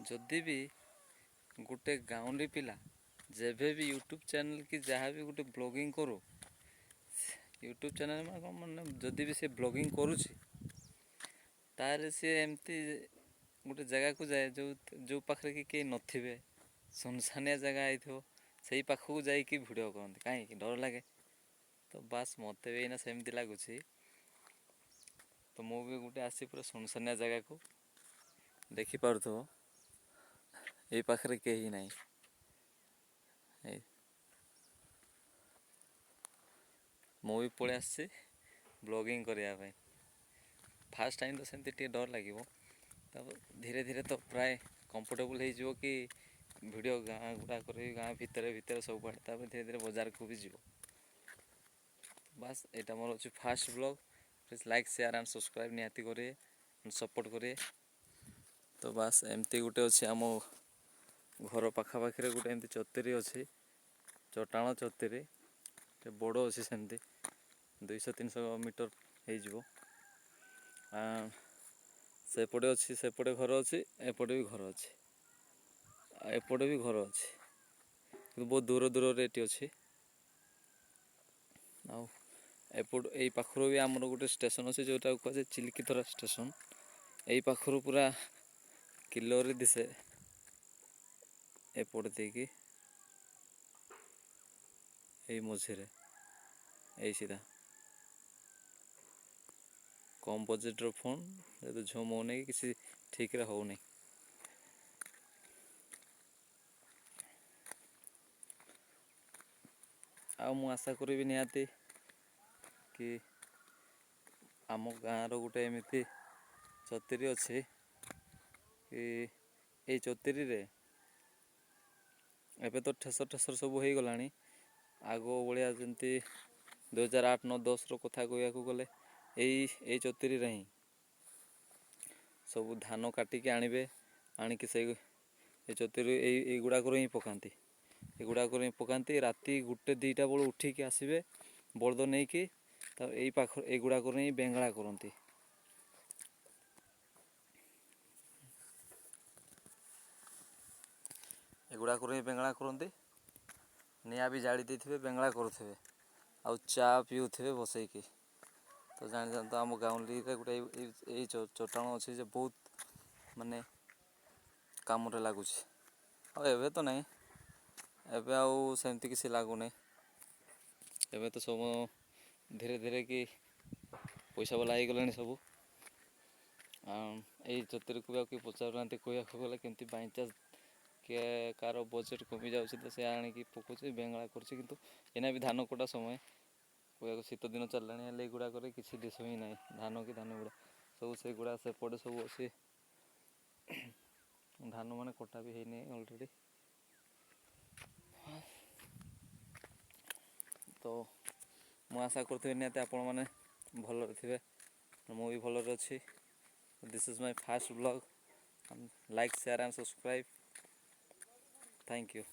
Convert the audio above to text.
ଯଦି ବି ଗୋଟେ ଗାଉଁଲି ପିଲା ଯେବେ ବି ୟୁଟ୍ୟୁବ୍ ଚ୍ୟାନେଲ୍ କି ଯାହା ବି ଗୋଟେ ବ୍ଲଗିଂ କରୁ, ୟୁଟ୍ୟୁବ୍ ଚ୍ୟାନେଲ୍ ମାନେ କ'ଣ, ମାନେ ଯଦି ବି ସେ ବ୍ଲଗିଂ କରୁଛି, ତାହେଲେ ସିଏ ଏମିତି ଗୋଟେ ଜାଗାକୁ ଯାଏ ଯେଉଁ ଯେଉଁ ପାଖରେ କି କେହି ନଥିବେ, ସୁନସାନିଆ ଜାଗା ହେଇଥିବ, ସେଇ ପାଖକୁ ଯାଇକି ଭିଡ଼ିଓ କରନ୍ତି। କାହିଁକି ଡର ଲାଗେ। ତ ବାସ୍, ମୋତେ ବି ଏଇନା ସେମିତି ଲାଗୁଛି। ତ ମୁଁ ବି ଗୋଟେ ଆସି ପୁରା ସୁନସାନିଆ ଜାଗାକୁ, ଦେଖିପାରୁଥିବ, ଏଇ ପାଖରେ କେହି ନାହିଁ। ଏଇ ମୁଁ ବି ପଳେଇ ଆସିଛି ବ୍ଲଗିଂ କରିବା ପାଇଁ। ଫାର୍ଷ୍ଟ ଟାଇମ୍ ତ ସେମିତି ଟିକେ ଡର ଲାଗିବ, ତାପରେ ଧୀରେ ଧୀରେ ତ ପ୍ରାୟ କମ୍ଫର୍ଟେବୁଲ୍ ହେଇଯିବ କି ଭିଡ଼ିଓ ଗାଁ ଗୁଡ଼ାକରେ, ଗାଁ ଭିତରେ ଭିତରେ ସବୁଆଡ଼େ, ତାପରେ ଧୀରେ ଧୀରେ ବଜାରକୁ ବି ଯିବ। ବାସ୍, ଏଇଟା ମୋର ଅଛି first vlog. Please like, share and subscribe ନିହାତି କରିବେ, ସପୋର୍ଟ କରିବେ। ତ ବାସ୍, ଏମିତି ଗୋଟେ ଅଛି ଆମ ଘର ପାଖାପାଖିରେ, ଗୋଟେ ଏମିତି ଚତିରି ଅଛି, ଚଟାଣ ଚତିରି, ଟିକେ ବଡ଼ ଅଛି ସେମିତି, 200-300 ମିଟର ହେଇଯିବ। ସେପଟେ ଅଛି, ସେପଟେ ଘର ଅଛି, ଏପଟେ ବି ଘର ଅଛି, ଆଉ ଏପଟେ ବି ଘର ଅଛି, କିନ୍ତୁ ବହୁତ ଦୂର ଦୂରରେ ଏଠି ଅଛି। ଆଉ ଏପଟ ଏଇ ପାଖରୁ ବି ଆମର ଗୋଟେ ଷ୍ଟେସନ ଅଛି, ଯେଉଁଟାକୁ କୁହାଯାଏ ଚିଲିକିଧରା ଷ୍ଟେସନ। ଏଇ ପାଖରୁ ପୁରା କ୍ଲିୟରରେ ଦିଶେ ଏପଟେ ଦେଇକି, ଏଇ ମଝିରେ, ଏଇ ସିଧା। କମ୍ ବଜେଟ୍ର ଫୋନ୍ ଯେହେତୁ ଝୁମ୍ ହେଉନି କି କିଛି ଠିକ୍ରେ ହେଉନି। ଆଉ ମୁଁ ଆଶା କରିବି ନିହାତି କି ଆମ ଗାଁର ଗୋଟେ ଏମିତି ଚତିରି ଅଛି କି ଏଇ ଚତିରିରେ ଏବେ ତ ଠେସର ଠେସର ସବୁ ହେଇଗଲାଣି। ଆଗ ଭଳିଆ ଯେମିତି 2008, 9, 10ର କଥା କହିବାକୁ ଗଲେ, ଏଇ ଏଇ ଚତିରିରେ ହିଁ ସବୁ ଧାନ କାଟିକି ଆଣିବେ, ଆଣିକି ସେଇ ଏ ଚତିରି ଏଇ ଏଇଗୁଡ଼ାକରେ ହିଁ ପକାନ୍ତି, ଏଗୁଡ଼ାକରେ ହିଁ ପକାନ୍ତି। ରାତି 1-2ଟା ବେଳୁ ଉଠିକି ଆସିବେ ବଳଦ ନେଇକି, ତ ଏଇ ପାଖ ଏଇଗୁଡ଼ାକରେ ହିଁ ବେଙ୍ଗଳା କରନ୍ତି। ଏଗୁଡ଼ାକରେ ହିଁ ବେଙ୍ଗଳା କରନ୍ତି। ନିଆଁ ବି ଜାଳି ଦେଇଥିବେ, ବେଙ୍ଗଳା କରୁଥିବେ ଆଉ ଚା ପିଉଥିବେ ବସେଇକି। ତ ଜାଣିଥାନ୍ତୁ, ଆମ ଗାଉଁଲିରେ ଗୋଟେ ଏଇ ଚଟାଣ ଅଛି ଯେ ବହୁତ ମାନେ କାମରେ ଲାଗୁଛି। ଆଉ ଏବେ ତ ନାହିଁ, ଏବେ ଆଉ ସେମିତି କିଛି ଲାଗୁନାହିଁ। ଏବେ ତ ସବୁ ଧୀରେ ଧୀରେ କି ପଇସା ବାଲା ହେଇଗଲେଣି ସବୁ। ଏଇ ଚତିରିକୁ ବି ଆଉ କେହି ପଚାରୁନାହାନ୍ତି କହିବାକୁ ଗଲେ। କେମିତି ବାଇଚାନ୍ସ କିଏ କାହାର ବଜେଟ୍ କମି ଯାଉଛି ତ ସେ ଆଣିକି ପକାଉଛି, ବେଙ୍ଗଳା କରୁଛି। କିନ୍ତୁ ଏଇନା ବି ଧାନ କଟା ସମୟ କହିବାକୁ, ଶୀତ ଦିନ ଚାଲିଲାଣି, ହେଲେ ଏଗୁଡ଼ାକରେ କିଛି ଦିଶୁ ହିଁ ନାହିଁ ଧାନ କି ଧାନ ଗୁଡ଼ା ସବୁ ସେଗୁଡ଼ା ସେପଟେ ସବୁ ଅଛି। ଧାନ ମାନେ କଟା ବି ହେଇନି ଅଲରେଡ଼ି। ତ ମୁଁ ଆଶା କରୁଥିବି ନିହାତି ଆପଣମାନେ ଭଲରେ ଥିବେ, ମୁଁ ବି ଭଲରେ ଅଛି। This is my first vlog. Like, share and subscribe. Thank you.